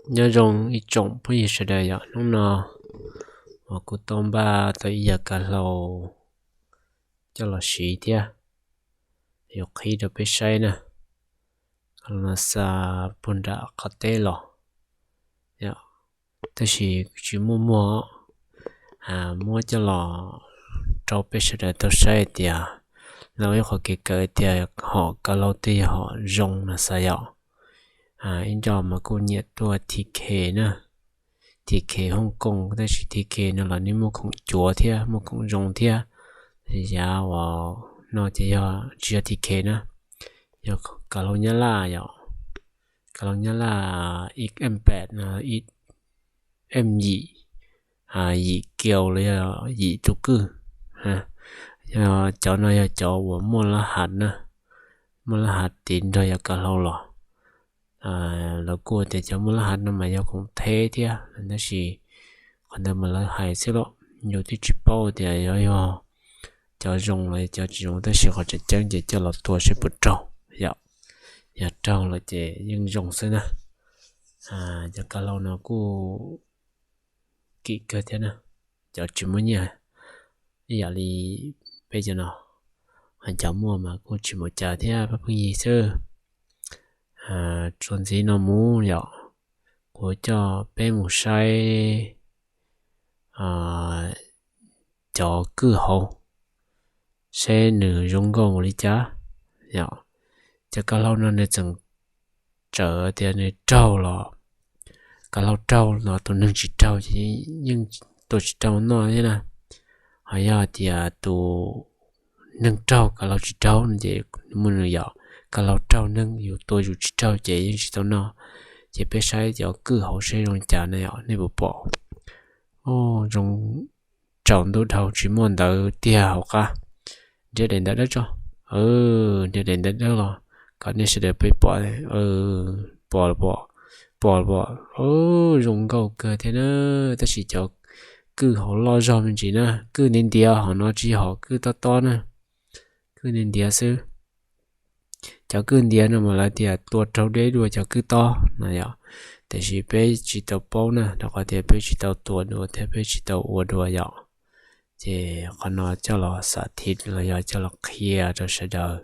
Nyob zoo ib tsoom phooj ywg sawv daws yom, hnub no uas kuv tau npaj tau ib yam kav hlau coj los siv thiab yuav qhib rau peb saib na. Kav hlau no xa puag nram qhov teb los, tab sis tsis muaj muag, muab coj los rau peb sawv daws tau saib tias, los ib qhov kev kawm tias hom kav hlau twg yog hom zoo no xav yom. Ib nco mas kuj nyiam tuaj T K na, T K Hong Kong, tab sis T K no los nws muaj khoom cuav thiab muaj khoom zoo thiab. Yav uas no ces yog tsis yog T K na, yog kav hlau Nyab Laj yom, kav hlau Nyab Laj M pab no, M yim, yim kiau los yog yim tus kwj. Cov no yog cov uas muaj lab hav na, muaj lab hav tiv nrog yog kav hlau los. Lawv kuj tias cov muaj lab hav no mas yog khoom theb thiab, tab sis qhov ntawd mas lawv hais xwb los yus twb tsis paub tias yog, yog cov zoo los cov tsis zoo, tab sis qhov tseem ceeb ces coj los tua seb puas raug yom. Yog raug lawm ces yeej zoo xwb na. Cov kav hlau no kuj kim kawg thiab na, cov tsis muaj nyiaj ib yam li peb cov no, cov muaj mas kuj tsis mus cas thiab pab phooj ywg xwb. Txuas ntxiv no mus yom, kuv coj peb mus saib cov kwj hauv, seb nws zoo nkauj mus li cas yom. Cov kav hlau no nws tseem tsawm tias nws raug los, kav hlau raug los tus neeg tsis raug ces yeej tua tsis tau noj thiab na. Ho yog tias tus neeg raug kav hlau tsis raug no ces muaj nws yom, kav hlau raug neeg yus tua yus tsis raug ces yeej tsis tau noj. Ces peb saib cov kwj hauv seb zoo li cas na yom, nej puas pom. Zoo, tsaus ntuj dhau tsis muaj ntawv tiag hauv qab. Nrhiav daim ntawv dawb tso. Nrhiav daim ntawv dawb los kom nej sawv daws peb pom. Pom, pom, pom, zoo nkauj kawg thiab na. Tab sis cov kwj hauv loj zog me ntsis na, kwj ntiav ntiav, hom no tsis yog hom kwj tob tob na, kwj ntiav ntiav xwb. Cov kwj ntiav no mas lawv tias tua raug deb dua cov kwj tob no yom, tiam sis peb tsis tau paub na, rau qhov tias peb tsis tau tua dua thiab peb tsis tau ua dua yom. Ces qhov no coj los xav thiv los yog coj los qhia rau sawv daws,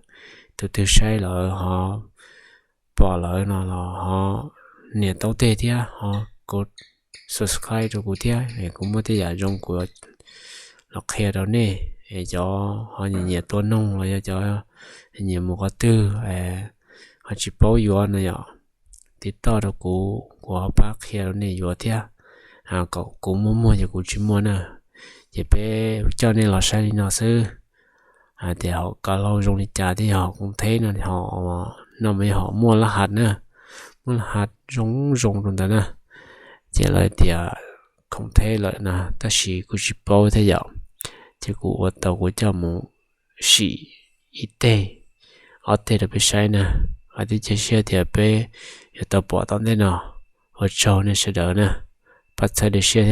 tus twg saib lawm ho pom lawm no los ho nias taub teg thiab ho subscribe rau kuv thiab, kuv muaj tej yam zoo kuv los qhia rau nej. Es cov ho nyiam nyiam tua noog los yog cov nyiam mus qhov twg ho tsis paub yuav no yom, tiv toj rau kuv, kuv ho pab qhia rau nej yuav thiab. Kom kuv muaj muag ces kuv tsis muaj na. Ces peb coj nej los saib li no xwb, hais tias hom kav hlau zoo li cas thiab yog hom khoom theb no, hom no mas yog hom muaj lab hav na, muaj lab hav zoo zoo rau ntawd na. Ces lawv tias khoom theb lawm na, tab sis kuj tsis paub thiab yom. Ces kuv ua tau kuv coj mus sim ib teg ob teg rau peb saib na, hais tias cia siab tias peb yuav tau pom tom ntej no. Ua tsaug nej sawv daws na, pab txhawb daim siab thiab.